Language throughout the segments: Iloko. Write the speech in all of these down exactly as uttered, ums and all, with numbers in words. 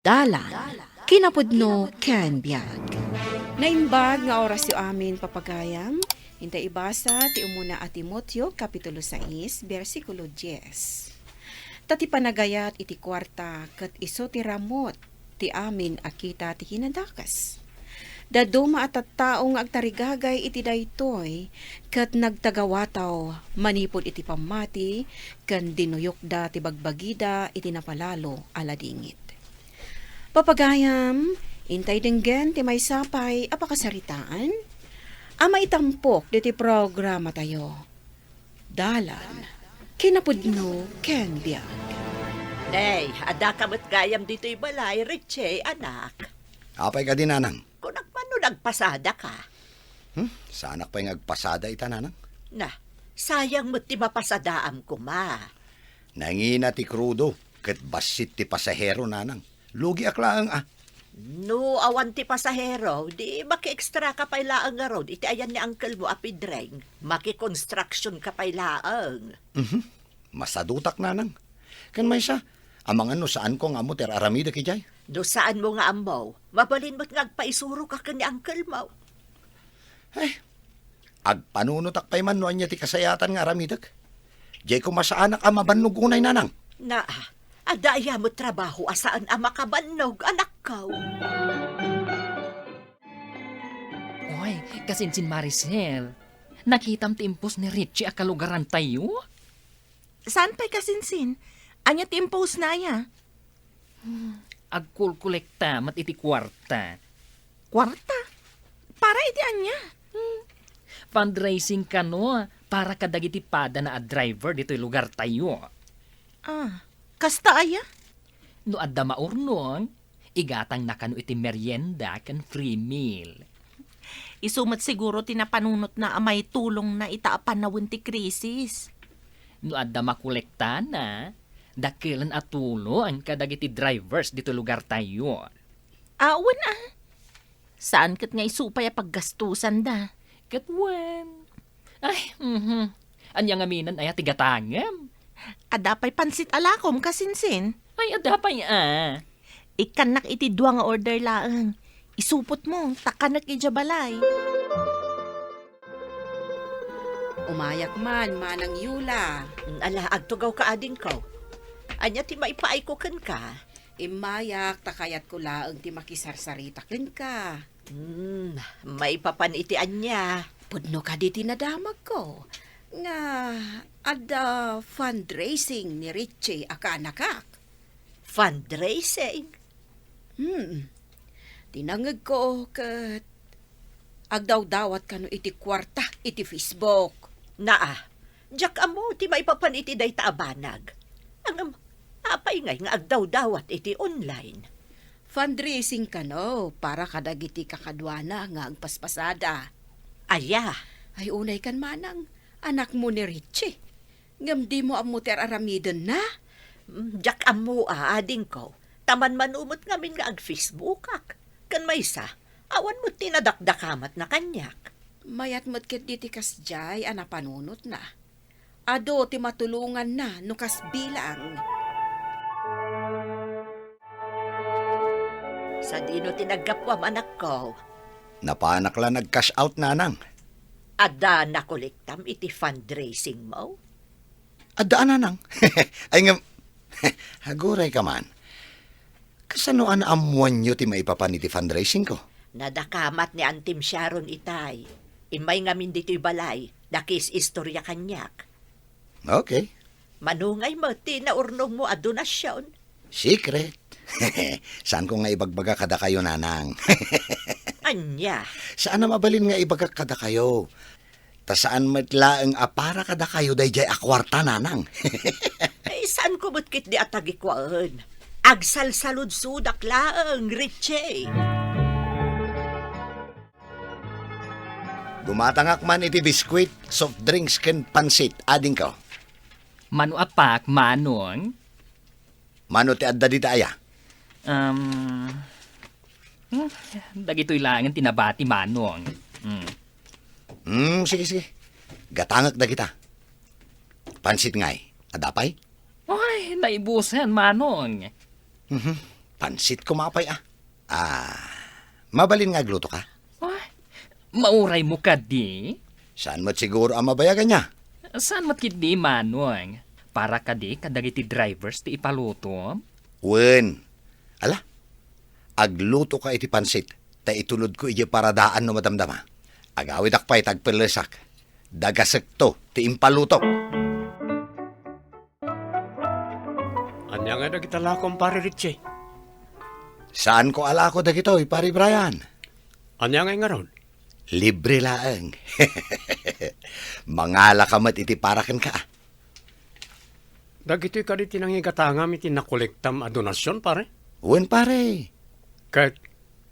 Dalan, kinapudno ken biag. Naimbag nga orasyo amin, papagayam. Intay ibasa ti umuna a Timoteo, Kapitulo sais, bersikulo dies. Ta ti panagayat iti kuarta ket isu ti ramut ti amin a kita ti kinadakes. Dadduma a tattao nga agtarigagay iti daytoy ket nagtagawataw manipud iti pammati ken dinuyokda ti bagbagida iti napalalo a ladingit. Papagayam, intay denggen ti maysa pay a pakasaritaan a maitampok ditoy programatayo. Dalan, kinapudno ken biag. Nay, addaka met gayam ditoy balay, Richie, anak. Apay kadi, nanang? Kunak man no nagpasadaka. Hmm? Saanak pay nga agpasada ita, nanang? Na, sayang met ti mapasadaam koma. Nangina ti krudo, ket bassit ti pasahero, nanang. Lugiak laeng a. No awan ti pasahero, di maki-extra ka pay laeng ngarud iti ayan ni uncle mo a Pedreng. Maki-construction ka pay laeng. Mhm. Masadutak, nanang. Ken maysa, amangan no saanko nga ammo ti ar-aramidek idiay. No saanmo nga ammo, mabalin met nga agpaisuro ka ken ni uncle mo. Ay, agpanunotak pay man no ania ti kasayaatan nga aramidek. Diay koma saanak a mabannog unay, nanang. Naa, adda aya met trabaho a saan a makabannog, anakko? Oy, kasinsin Maricel, nakitam ti impos ni Richie a kalugarantayo? Saan pay kasinsin? Ania ti impos na aya? Hmm, agkolkolekta met iti kuarta. Kuarta? Para iti ania? Hmm, fundraising kano para kadagiti padana a driver ditoy lugartayo. Ah, kasta aya? No adda maurnong, igatangna kano iti merienda ken free meal. Isu met siguro ti napanunotna a maitulongna ita a panawen ti krisis. No adda makolektana, dakkelen a tulong kadagiti drivers ditoy lugartayo. Awan a. Saan ket nga isu pay a paggastosanda. Ket wen. Ay, mhm. Ania ngamin aya ti gatangem? Adda pay pansit a lakom, kasinsin? Ay, adda pay a. Ikkannak iti dua nga order laeng. Isupotmo, ta kanek idiay balay. Umayak man, Manang Yula. Ala, agtugaw ka, adingko. Ania ti maipaayko kenka? Immayak, ta kayatko laeng ti makisarsarita kenka. Hmm, maipapan iti ania? Pudno kadi ti nadamagko nga adda fundraising ni Richie a kaanakak. Fundraising? Hmm. Ti nangngegko ket agdawdawat kano iti kuarta iti Facebook. Naa, diak ammo ti maipapan iti dayta a banag. Ngem, apay ngay nga agdawdawat iti online? Fundraising kano para kadagiti kakaduana nga agpaspasada. Aya? Ay, unay kan manang, anakmo ni Richie. Ngem dimo ammo ti ar-aramidenna? Mm, diak ammo a, adingko. Ta manmano met ngamin nga ag-Facebookak. Ken maysa, awan met ti nadakdakamatna kaniak. Mayat met ketdi ti kasdiay a napanunotna. Adu ti matulonganna no kas bilang. Sadino ti naggapuam, anakko? Napanak la nag-cash out, nanang. Adda nakolektam iti fundraising mo? Adda a, nanang. Ay ngem, aguray ka man. Kasano a naammoanyo ti maipapan iti fundraising ko? Nadakamat ni Antim Sharon itay. Immay ngamin ditoy balay, nakiis-istorya kaniak. Okay. Manungay met ti naurnongmo a donasion? Secret. Saanko nga ibagbaga kadakayo, nanang. Ania? Saan a mabalin nga ibagak kadakayo. Ta saan met laeng a para kadakayo daydiay a kuarta, nanang. Ay, saanko met ketdi a tagikuaen. Agsalsaludsodak laeng, Richie. Dumatangak man iti biskuit, soft drinks, ken pansit, adingko. Mano a pack, Manong? Mano ti adda dita aya? Um, hmm, dagitoy laengen ti nabati, Manong. Hmm. Hmm, sige, sige. Gatangek dagita. Pansit ngay. Adda pay? Ay, naibusen, Manong. Mhm. Pansit koma pay, a. A, mabalin nga aglutoka? Ay, mauraymo kadi? Saan met siguro a mabayagan niya? Saan met ketdi, Manong? Para kadi kadagiti drivers ti ipalutom? Wen. Ala, aglutoka iti pansit, ta itulodko idiay paradaan no madamdama. Agawidak pay ta agpellesak. Dagasekto ti impalutok. Ania ngay dagita lakom, Pare Richie? Saanko a lako dagitoy, Pare Brian. Ania ngay ngarud? Libre laeng. Mangalaka met iti para kenka. Dagitoy kadi ti nangigatangam iti nakolektam a donasion, pare? Wen, pare. Ket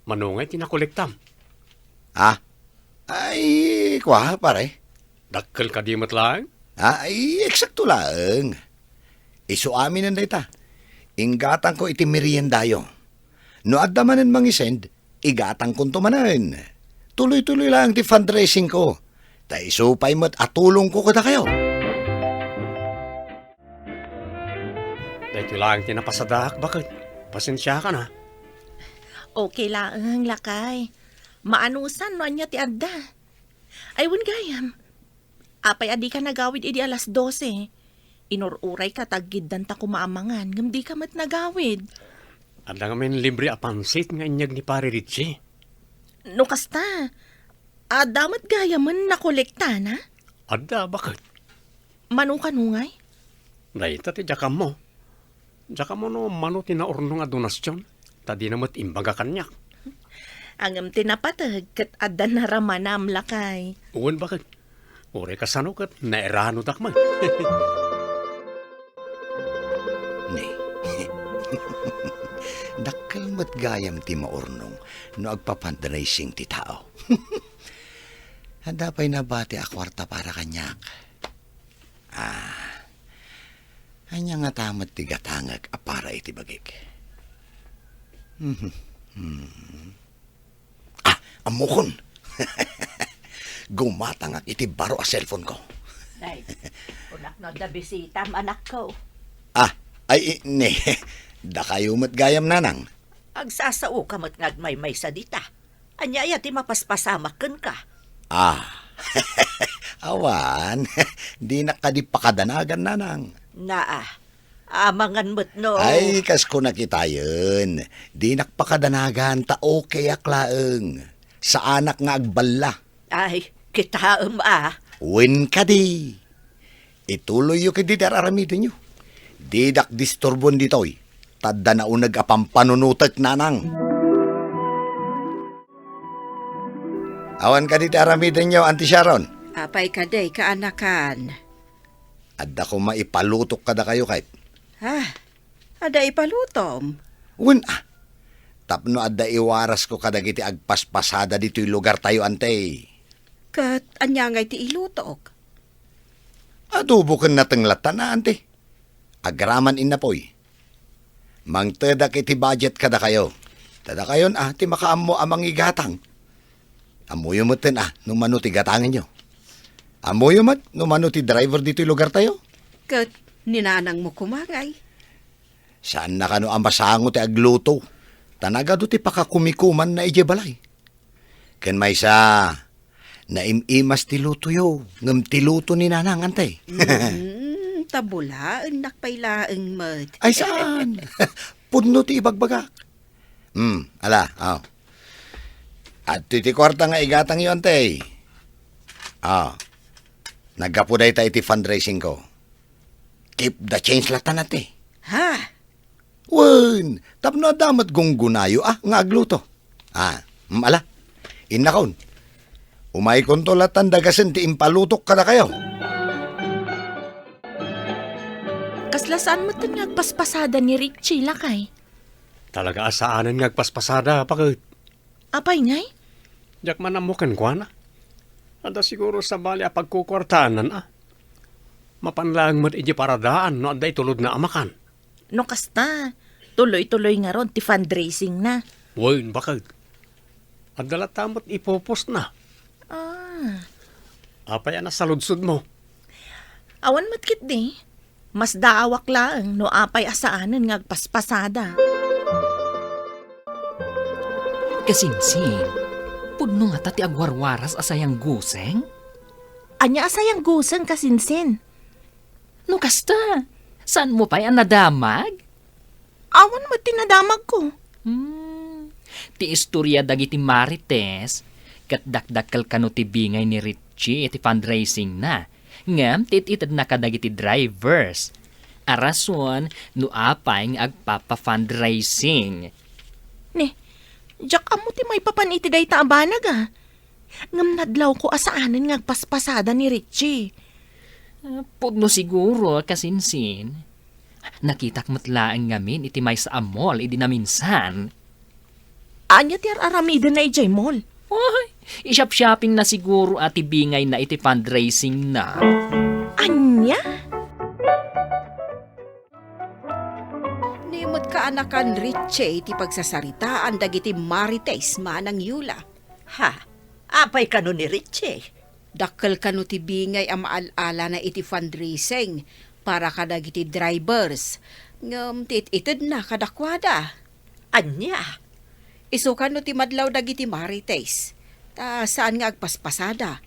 mano ngay ti nakolektam? Ah? Ay, kua, pare. Dakkel kadi met laeng? Ah, ay, eksakto laeng. Isu aminen dayta. Inggatangko iti meriendayo. No adda manen mangisend, igatangkonto manen. Tuloy-tuloy laeng ti fundraisingko. Ta isu pay met a tulongko kadakayo. Daytoy laeng ti napasadaak, baket. Pasensiakan, a. Okay laeng, lakay. Maanusan no ania ti adda. Ay, wen gayam. Apay a dika nagawid idi alas dose? Inur-urayka ta aggiddanta koma a mangan, ngem dika met nagawid. Adda ngamin libre a pansit nga inyeg ni Pare Richie. No kasta, adda met gayamen nakolektana? Adda, baket. Mano kano ngay? Dayta ti diak ammo. Diak ammo no mano ti naurnong a donasion, ta dina met imbaga kaniak. Ngem ti napateg ket adda naramanam, lakay. Wen, baket. Uray kasano ket nairanodak met. Ne. Dakkel met gayam ti maurnong no agpa-fundraising ti tao. Adda pay nabati a kuarta para kaniak. Ah, ania ngata met ti gatangek a para iti bagik? Mhm. Hmm. Ah, ammokon. Gumatangak iti baro a cellphone-ko. Nay, kunak no adda bisitam, anakko. Ah, ay, i-, ne. Dakayo met gayam, nanang. Agsasaoka met nga agmaymaysa dita. Ania aya ti mapaspasamak kenka? Ah. Awan, dinak kadi pakadanagan, nanang. Naa, amangan met no. Ay, kas kunak itayen, dinak pakadanagan ta okayak laeng. Saanak nga agballa. Ay, kitaem a. Wen kadi. Ituloyyo ketdi ti ar-aramidenyo. Didak disturbon ditoy, ta adda nauneg a pampanunotek, nanang. Awan kadi ti aramidenyo, Auntie Sharon? Apay kadi, kaanakan? Adda koma ipalutok kadakayo, ket. Ah, adda ipalutom? Wen, a. Tapno adda iwarasko kadagiti agpaspasada ditoy lugartayo, Auntie. Ket ania ngay ti ilutok? Adobo ken nateng latta, Auntie. Agraman innapoy. Mangtedak iti budget kadakayo. Ta dakayon a ti makaammo a mangigatang. Ammoyo metten a no mano ti gatangenyo. Ammoyo met no mano ti driver ditoy lugartayo. Ket ni nanangmo koma ngay? Saanna kano a masango ti agluto, ta nagadu ti pakakumikumanna idiay balay. Ken maysa, naim-imas ti lutoyo, ngem ti luto ni Nanang, Auntie. Mm, ta bulaennak pay laeng met. Ay, saan? Pudno ti ibagbagak. Hmm, ala, aw. Adtoy ti kuarta nga igatangyo, Auntie. Aw. Naggapu dayta iti fundraisingko. Keep the change latta, Auntie. Ha? Wen, tapno adda met gunggonayo a nga agluto. Ah, mm, ala. Innakon. Umaykonto lattan dagasen ti impalutok kadakayo. Kasla saan metten nga agpaspasada ni Richie, lakay? Talaga a saanen nga agpaspasada, baket. Apay ngay? Diak man ammo kenkuana. Adda siguro sabali a pagkukuartaanan a. Mapan laeng met idiay paradaan no adda itulodna a makan. No kasta, tuloy-tuloy ngarud ti fundraisingna. Wen, baket. Adda latta met ipupostna. Ah. Apay a nasaludsodmo? Awan met ketdi. Masdaawak laeng no apay a saanen nga agpaspasada. Kasinsin, pudno ngata ti agwarwaras a sayangguseng? Ania a sayangguseng, Kasinsin? No kasta, saanmo pay a nadamag? Awan met ti nadamagko. Hmm, ti istorya dagiti Marites, ket dakdakkel kano ti bingay ni Richie iti fundraisingna. Ngem ti it-itedna kadagiti drivers. A rason no apay nga agpapa-fundraising. Ni, diak ammo ti maipapan iti dayta a banag, a. Ngem nadlawko a saanen nga agpaspasada ni Richie. Ah, pudno siguro, Kasinsin. Nakitak met laeng ngamin iti maysa a mall idi naminsan. Ania ti ar-aramidenna idiay mall? Ay, i-shop-shoppingna siguro a ti bingayna iti fundraisingna. Ania? Ni met kaanakan, Richie, ti pagsasaritaan dagiti Marites, Manang Yula. Ha? Apay kano ni Richie? Dakkel kano ti bingay a maal-alana iti fundraising para kadagiti drivers, ngem ti it-itedna kadakuada. Ania? Isu kano ti madlaw dagiti Marites, ta saan nga agpaspasada.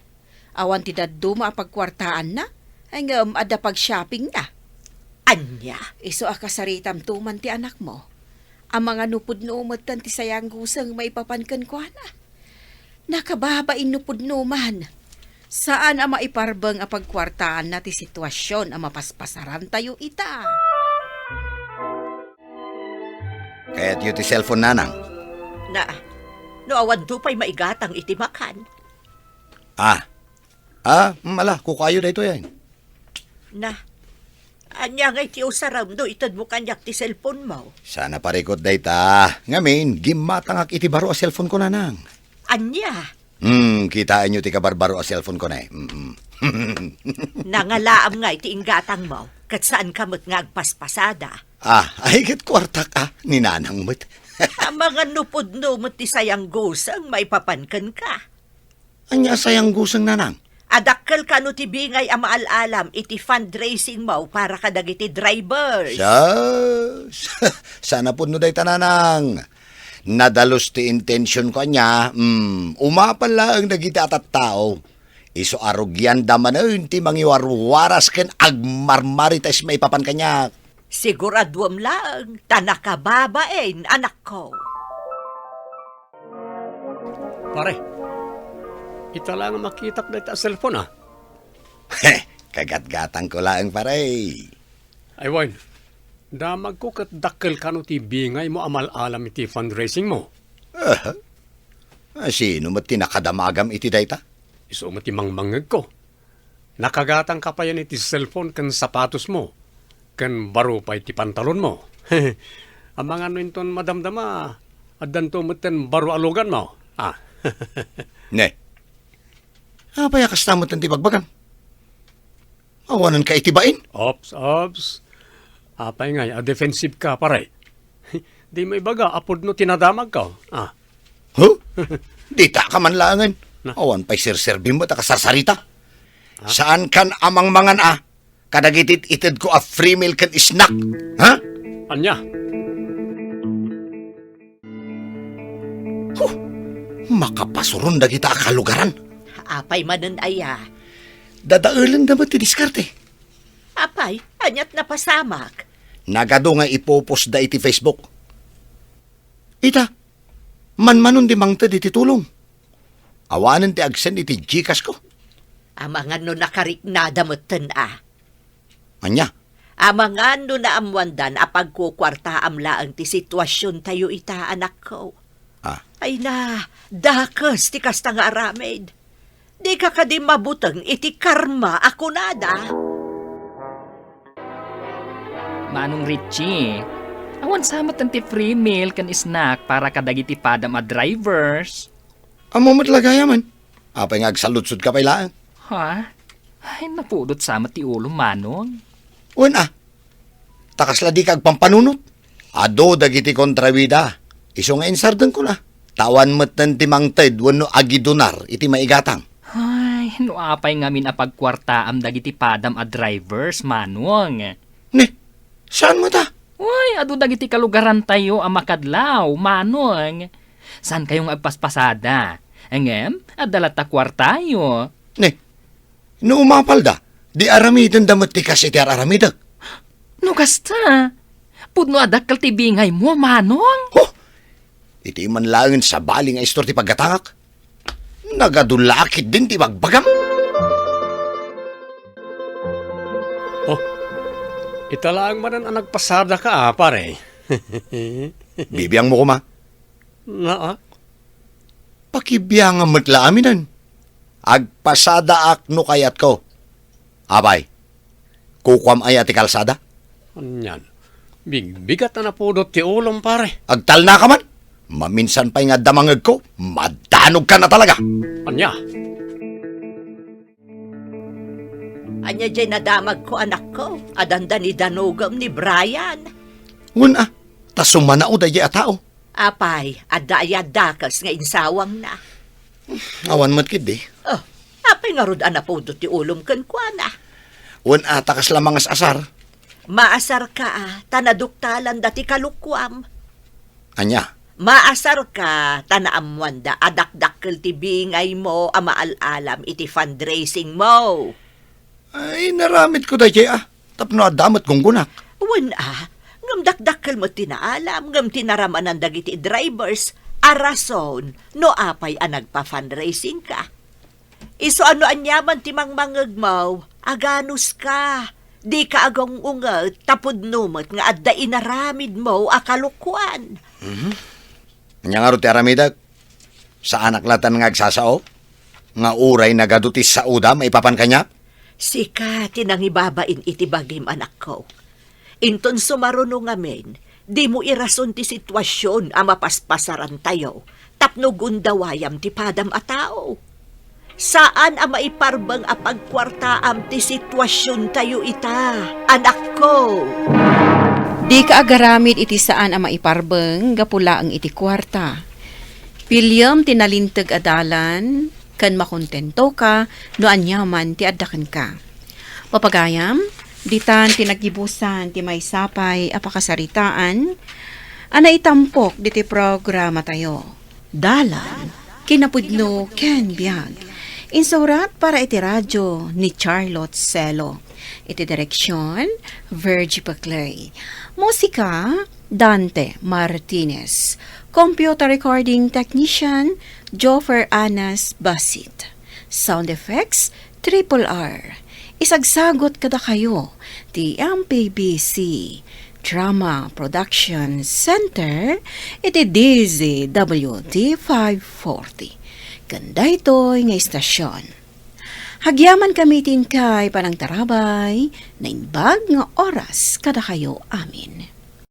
Awan ti dadduma a pagkuartaanna, ngem adda pag-shoppingna. Ania? Isu a kasaritam tuman ti anakmo. Amangan no pudno metten ti sayangguseng maipapan kenkuana. Nakababain no pudno man. Saan a maiparbeng a pagkuartaanna ti situasion a mapaspasarantayo ita. Kayatyo ti cellphone, Nanang? Na, no awanto pay maigatang iti makan. Ah. Ah, mm, ala, kukuayo daytoy, ay. Na, ania ngay ti usarem no itedmo kaniak ti cellphone mo? Saan a parikut dayta. Ngamin, gimmatangak iti baro a cellphone ko, Nanang. Ania? Hmm, kitaenyo ti kabarbaro a cellphone ko, ne. Mm-mm. Nangalaam ngay ti inggatang mo, ket saan ka met nga agpaspasada. Ah, ay, ket kuartak, ah, ni Nanang met. Amangan no pudno met ti sayangguseng maipapan kenka. Ania a sayangguseng, Nanang? Adakkel kano ti bingay a maal-alam iti fundraising mo para kadagiti drivers. Sus! Saan a pudno dayta, Nanang. Nadalus ti intention ko ania, mm, umapal laeng dagiti a tattao. Isu a rugianda manen ti mangiwarwaras ken agmarmarites maipapan kaniak. Siguraduem laeng ta nakababain, anakko. Pare, ita laeng a makitak dayta a cellphone, ah. Heh, kagatgatangko laeng, pare. Ay, wen, damagko ket dakkel kano ti bingaymo a maal-alam iti fundraising mo. Ah, ah, sino met ti nakadamagam iti dayta? Isu met ti mangmangngegko. Nakagatangka payen iti cellphone ken sapatosmo, ken baro pay ti pantalonmo. Amangan no inton madamdama, addanto metten baro a luganmo. Ah. Ne. Apay a kasta metten ti bagbagam? Awanenka iti bain? Ops, ops. Apay ngay a defensive ka, pare? Dimo ibaga a pudno ti nadamagko. Ah. Huh? Dita ka man laengen. Na? Awan pay serserbim met a kasarsarita. Ah? Saankan a mangmangan a kadagiti itedko a free meal ken snack? Ha? Ania? Huh! Makapasuron dagita a kalugaran. Apay manen aya? Dadaelenda met ti diskarte. Apay, aniat napasamak? Nagadu nga ipopostda iti Facebook. Ita, manmanon ti mangted iti tulong. Awanen ti agsen iti Gcash ko. Amangan no nakariknada metten a. Ania? Amangan no naammoandan a pagkukuartaam laeng ti situasiontayo ita, anakko. Ah. Ay na, dakes ti kasta nga aramid. Dika kadi mabuteng iti karma a kunada? Manong Richie, awan sa met ti free meal ken snack para kadagiti padam a drivers. Ammo met la gayamen. Apay nga agsaludsodka pay laeng? Ha? Ay, napudot sa met ti ulo, Manong. Wen a, ta kasla dika agpampanunot. Adu dagiti kontrabida. Isu nga insardengkon a. Ta awan metten ti mangted wenno agidunar iti maigatang. Ay, no apay ngamin a pagkuartaam dagiti padam a drivers, Manong? Ne, saan met a? Uy, adu dagiti kalugarantayo a makadlaw, Manong. Saankayo nga agpaspasada. Ngem, adda latta kuartayo. Ne, no umapalda, di aramidenda met ti kas iti ar-aramidek. No kasta, pudno a dakkel ti bingaymo, Manong. Ho! Iti man laeng sabali nga istor ti paggatangak. Nagadu la ketdin ti bagbagam. Oh, ita laeng manen a nagpasadaka, a, pare. Bibiangmo koma. Naak? Pakibiangam met la aminen. Agpasadaak no kayatko. Apay, kukuam aya ti kalsada? Anian? Bigbigat a napudot ti ulom, pare. Agtalnaka man. Maminsan pay nga adda mangegko, madanogka na talaga. Ania? Ania jay nadamagko, anakko? Adanda ni danogem ni Brian. Wen a, ta sumanaw dayjay a tao. Apay, adda aya dakes nga insawangna? Awan met ketdi. Oh, apay ngarud a napudot ti ulom kenkuana? Wen a, ta kasla mangas-asar. Maasarka a, ta naduktalanda ti kalukuam. Ania? Maasarka ta naammoanda a dakdakkel ti bingaymo a maal-alam iti fundraisingmo. Ay, inaramidko dayjay a, tapno adda met gunggonak. Wen a, ngem dakdakkel met ti naalam, ngem tinaramanan dagiti drivers a rason no apay a nagpa-fundraisingka. Isu a no aniaman ti mangmangegmo, aganuska. Dika agung-unget ta pudno met nga adda inaramidmo a kalokuan. Mhm. Ania ngarud ti aramidek? Saanak latta nga agsasao? Nga uray nagadu ti saoda maipapan kaniak? Sika ti nangibabain iti bagim, anakko. Inton sumaruno ngamin, dimo irason ti situasion a mapaspasarantayo tapno gundawayam ti padam a tao. Saan a maiparbeng a pagkuartaam ti situasiontayo ita, anakko. Dika agaramid iti saan a maiparbeng gapu laeng iti kuarta. Piliem ti nalinteg a dalan, ken makontentoka no aniaman ti adda kenka. Papagayam, ditan ti naggibusan ti maysa pay a pakasaritaan a naitampok diti programatayo. Dalan, kinapudno ken biag. Insurat para iti radio ni Charlotte Celo. Iti direksion, Virgie Paclay. Musika, Dante Martinez. Computer recording technician, Joffer Anas Basit. Sound effects, Triple R. Isagsagot kadakayo ti M P B C Drama Production Center iti D Z W T five forty. Ken daytoy nga istasion. Agyamankami ti inkay panangtarabay, naimbag nga oras kadakayo amin.